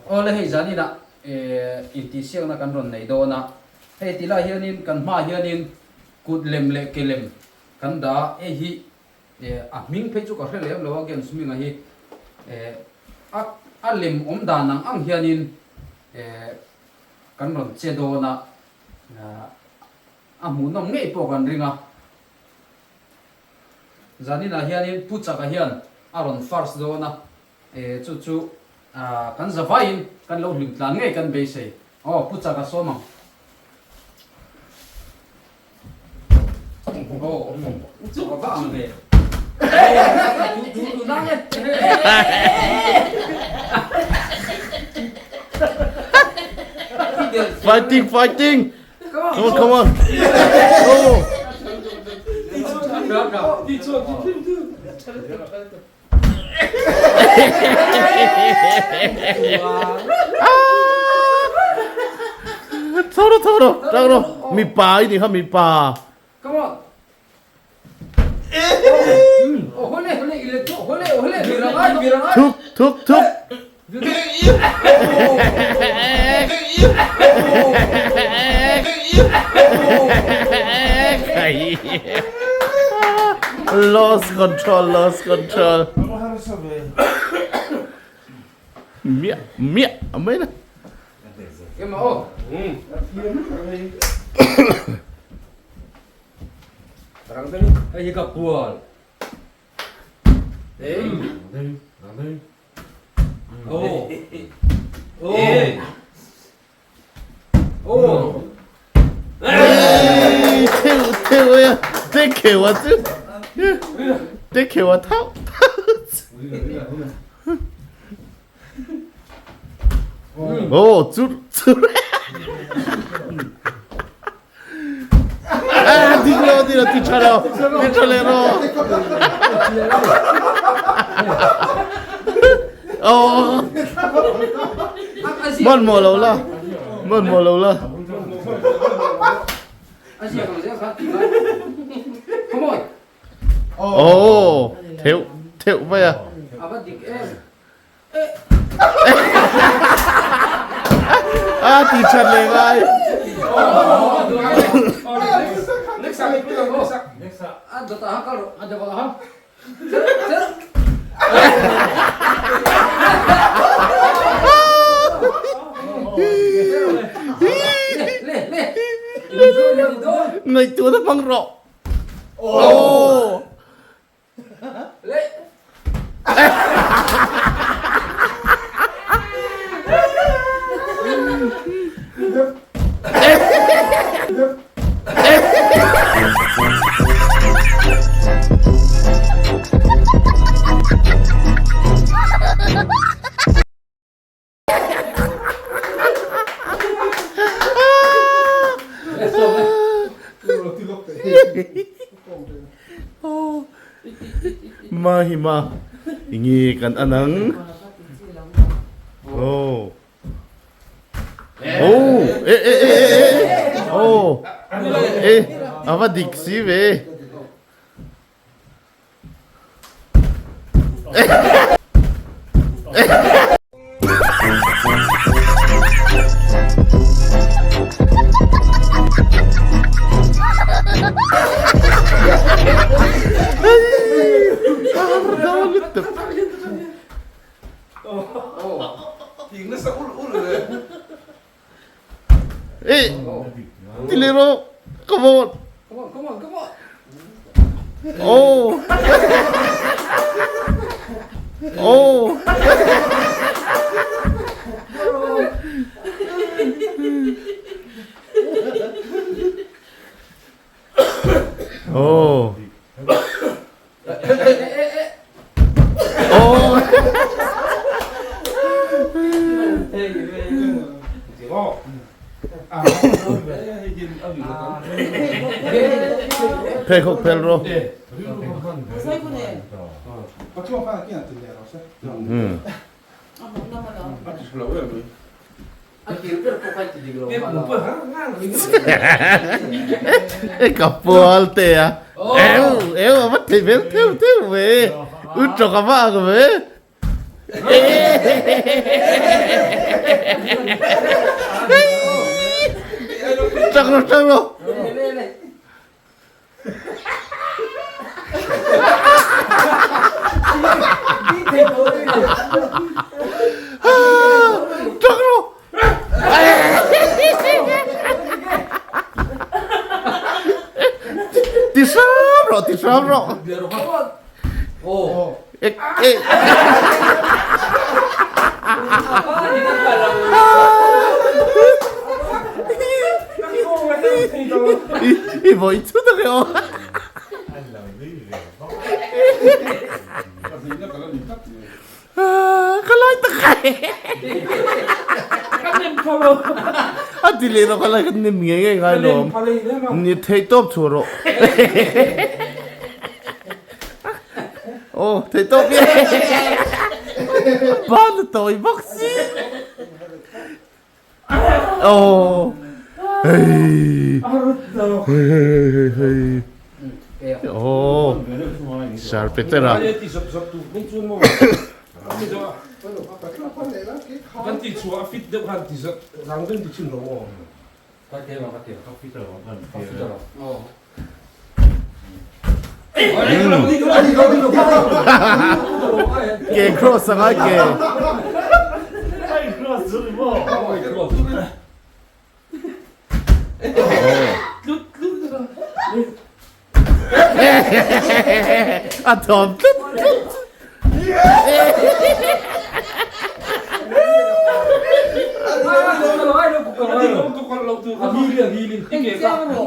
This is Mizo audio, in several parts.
Awle hei zaninah intihsiakna kan rawn nei dawn a, hei ti lai hianin kan hmaah hianin kut lem leh ke lem kan dah a, hei hi a hming phei chu ka hre lem lo a games hminga hi a a lem awm dan ang ang hianin kan rawn che dawn a, a hmuhnawm ngei pawh kan ring a. Zaninah hianin Pu Chaka hian a rawn first dawn a, chu chu kan zavaiin kan lo hlim tlan ngei kan beisei. Aw Pu Chaka sawm ang. Aw Pu Chaka va ang ve. Tu nang e. Fighting fighting. Come on come on. Oh. Tho rawh tho rawh tang rawh mipa i nih kha mipa. Come on. Thuk thuk thuk. Lost control lost control. Miah miah mai na. Hei hi ka pual. Theu theu e te kheu a chu te kheu a thau Oh chu chu Ah dik lo dik lo ti tha lo ti tha le ro Oh Man mo lo la man mo lo la Oh theu theu vai a A ti that leh ngai. Ngaihtuahna hmang rawh. Oh. Ma hi ma nge kan an ang oh oh e e e e oh e ava dik si ve Ê, Tilero, come on. Come on, come on, come on. Oh. Oh. Oh. Oh. Pheikhawk phel rawh. Ka pual te a. Eu, eu a va thei vel theu theu ve. U chok a va ang ve. Tang rawh, tang rawh. Tang rawh. Ti hram rawh, ti hram rawh. Ek ek. I vawi chu tak e aw. Ka lai tak e. A ti leh lo ka lai ka nem ngei ngei ngai lawm. Ni theih tawp chhuah rawh. Aw theih tawp e. Ban a tawi bawk si. Aw. Hei. Hei hei hei hei. Aw. Sir Peter-a. Ke cross a ngai ke. A thawm tlut tlut.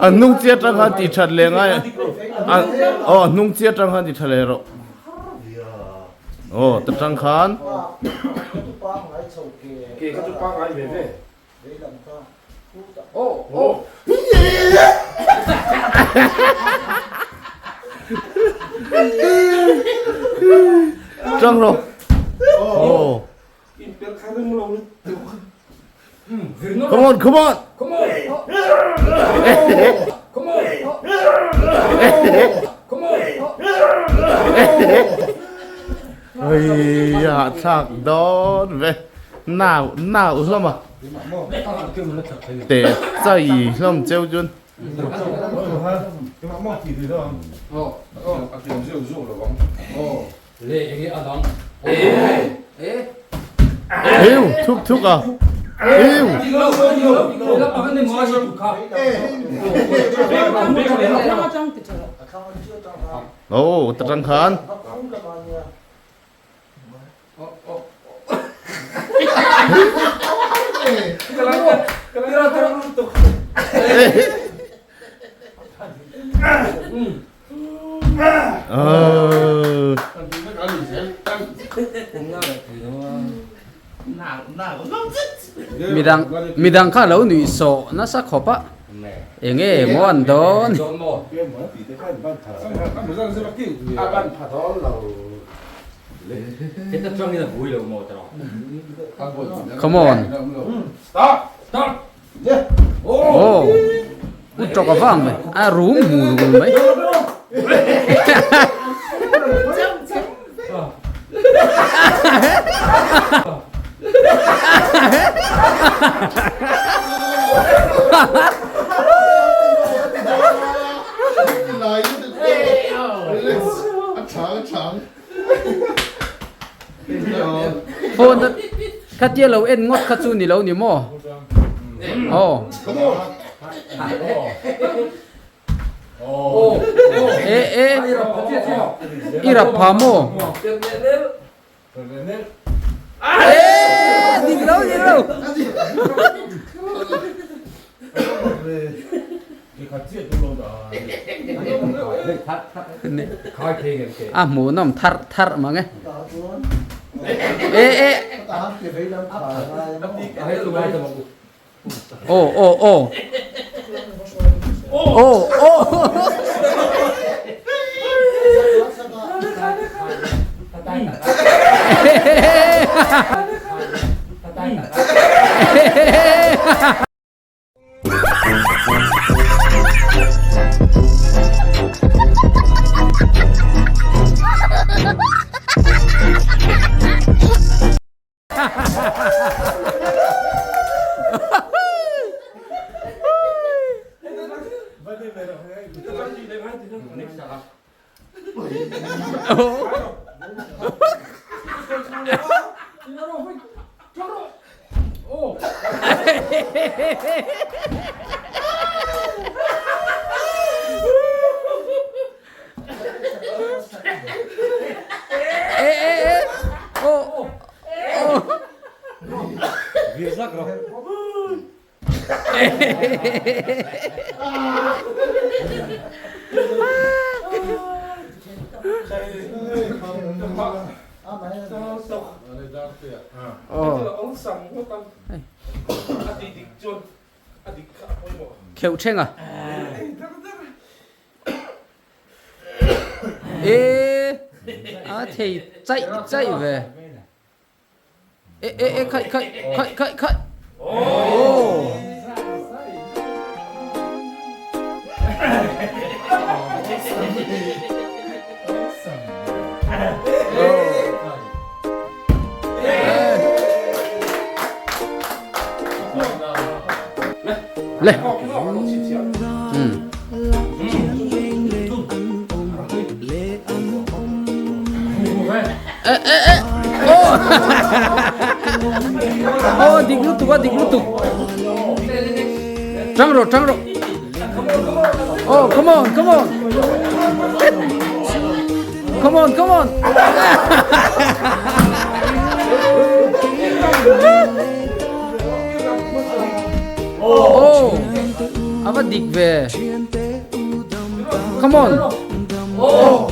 A hnung chiah atang khan tih that leh ngai aw a hnung chiah atang khan tih tha leh rawh aw ta tang khan. Tang rawh. Oh. Come on, come on. Come on. Come on. Come on. Hei a thlak dawn ve. Nau nau hlawm a. Te chai hlawm cheu chuan. Hiu thuk thuk a. Hiu. Aw ta tang khan. Midang midang kha lo nuih sawh nasa khawp a enge maw an dawn. Come on. Oh. U tawk a vang mai. A rum hmu rul mai. Phone a khatia lo en ngawt kha chu ni lo ni maw? Aw. E e i rap pha maw? E dik lo dik lo. A hmuhnawm tharh tharh mang e. E e. Aw aw aw. Aw aw. Kheuh thleng a. E a thei chaih chaih ve. E e e khaih khaih khaih khaih khaih. Oh. Le. E e e. Oh. Oh, dik lutuk a, dik lutuk. Tang ro, tang ro. Oh, come on, come on. Come on, come on. Oh, ava dik ve. Come on. Oh.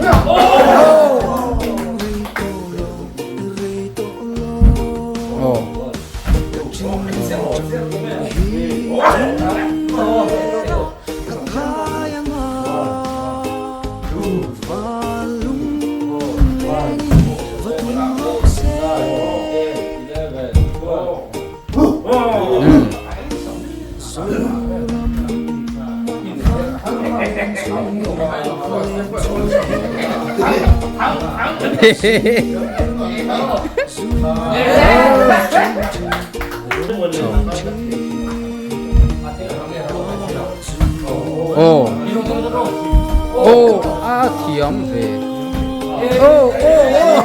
Oh. Aw aw a thiam ve aw aw aw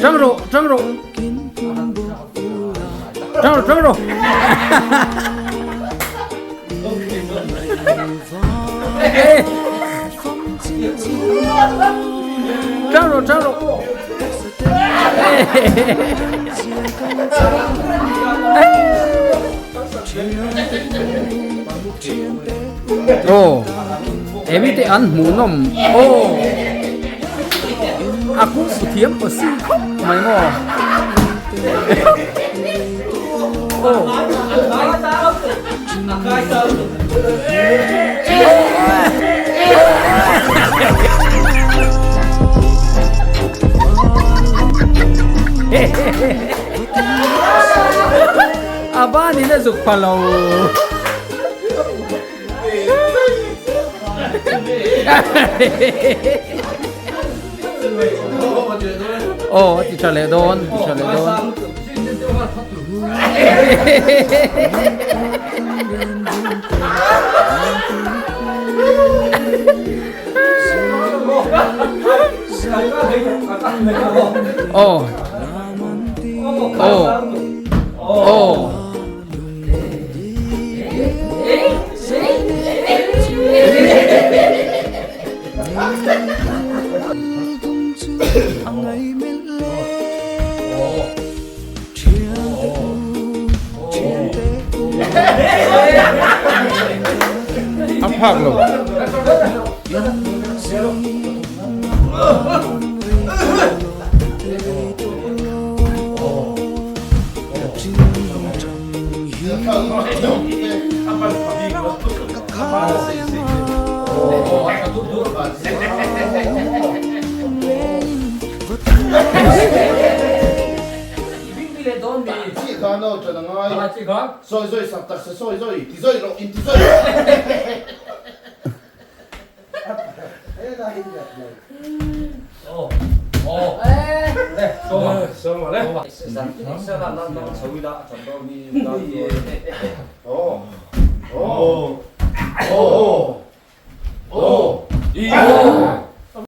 Tang rawh tang rawh Tang rawh tang rawh Tang rawh tang rawh Aw emi te an hmuh nawm aw a kung fu thiam pawh si khawp mai maw aw A banin a zuk pha lo. Aw a ti tha leh dawn, ti tha leh dawn. Aw. Aw. Aw. A phak lo.